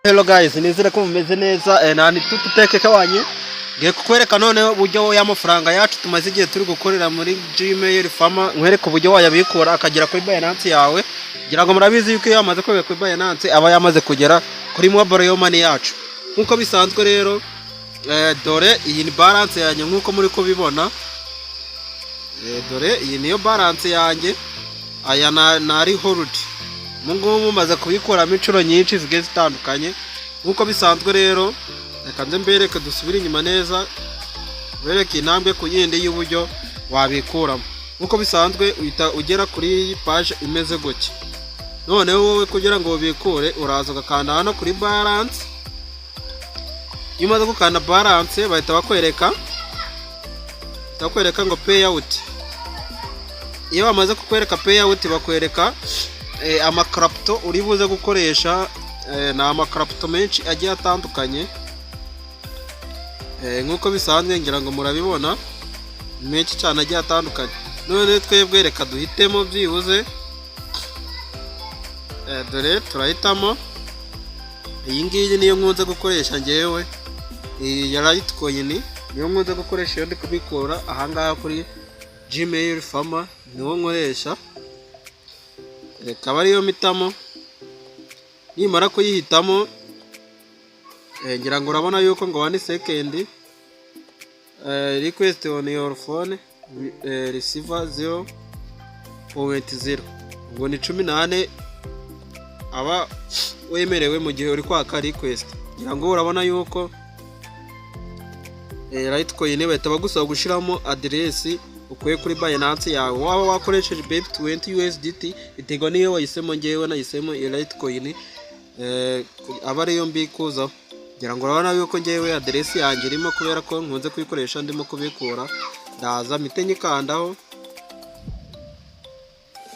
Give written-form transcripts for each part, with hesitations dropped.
Hello guys, nizere ko mumeze neza. Nani tututeke wanyu ngiye kukwereka noneho uburyo y'amafaranga yacu tumaze igihe turi gukorera muri Gmail Farmer, nkwereka uburyo wayabikura akagera kuri Binance yawe. Ngira ngo murabizi yuko iyo yamaze kugera kuri Binance aba yamaze kugera kuri mobile money yacu. Nk'uko bisanzwe rero, dore iyi ni balance yanjye nk'uko muri kubibona. Dore iyi niyo balance yanjye, aya nari hold. Ubu ngubu mumaze kubikuramo inshuro nyinshi zigiye zitandukanye. Nk'uko bisanzwe rero, reka nze mbereke, dusubire inyuma neza, mbereke intambwe ku yindi y'uburyo wabikuramo. Nk'uko bisanzwe, uhita ugera kuri iyi page imeze gutya. Noneho wowe kugira ngo ubikure, uraza ugakanda hano kuri balance. Iyo umaze gukanda balance, bahita bakwereka ngo payout. Iyo bamaze kukwereka payout, bakwereka amacrypto uri buze gukoresha. Ni amacrypto menshi agiye atandukanye. Nk'uko bisanzwe, ngira ngo murabibona, ni menshi cyane agiye atandukanye. None twebwe reka duhitemo byibuze. Dore turahitamo iyi ngiyi, niyo nkunze gukoresha ngewe. Iyi ya Litecoin niyo nkunze gukoresha iyo ndi kubikura ahangaha kuri Gmail Farmer, niwo nkoresha. Reka aba ariyo mpitamo. Nimara kuyihitamo, ngira ngo urabona yuko ngo 1 second request on your phone, receiver 0.0, ubwo ni 14 aba wemerewe mu gihe uri kwaka request. Ngira ngo urabona yuko Litecoin bahita bagusaba gushyiramo aderesi ukuye kuri Binance yawe. Waba wakoresheje BEP20 USDT, biterwa n'iyo wahisemo. Ngewe nahisemo iyo Litecoin, aba ariyo mbikuzaho. Ngira ngo urabona yuko ngewe aderesi yanjye irimo, kubera ko nkunze kuyikoresha ndimo kubikura. Ndaza mpite nyikandaho.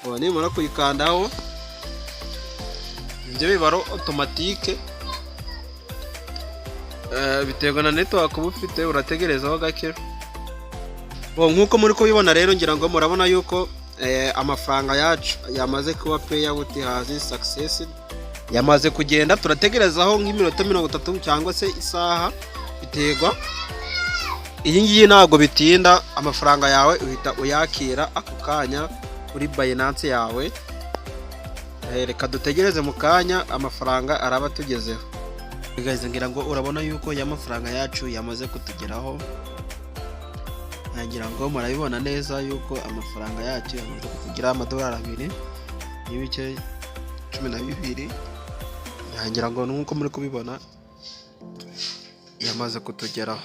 Ubu nimara kuyikandaho, ibyo bibara automatique, biterwa na network uba ufite, urategerezaho gake. Bo nk'uko muri kubibona rero, ngira ngo murabona yuko amafaranga yacu yamaze kuba payout has success, yamaze kugenda. Turategerezaho nk'iminota 30 cyangwa se isaha, biterwa. Iyi ngiyi ntabwo bitinda, amafaranga yawe uhita uyakira ako kanya kuri Binance yawe. Reka dutegereze mu kanya, amafaranga araba atugezeho. Guys, ngira ngo urabona yuko ya mafaranga yacu yamaze kutugeraho. Ngira ngo murabibona neza yuko amafaranga yacu yamaze kutugeraho, amadolari 2.12. Ngira ngo nk'uko muri kubibona, yamaze kutugeraho.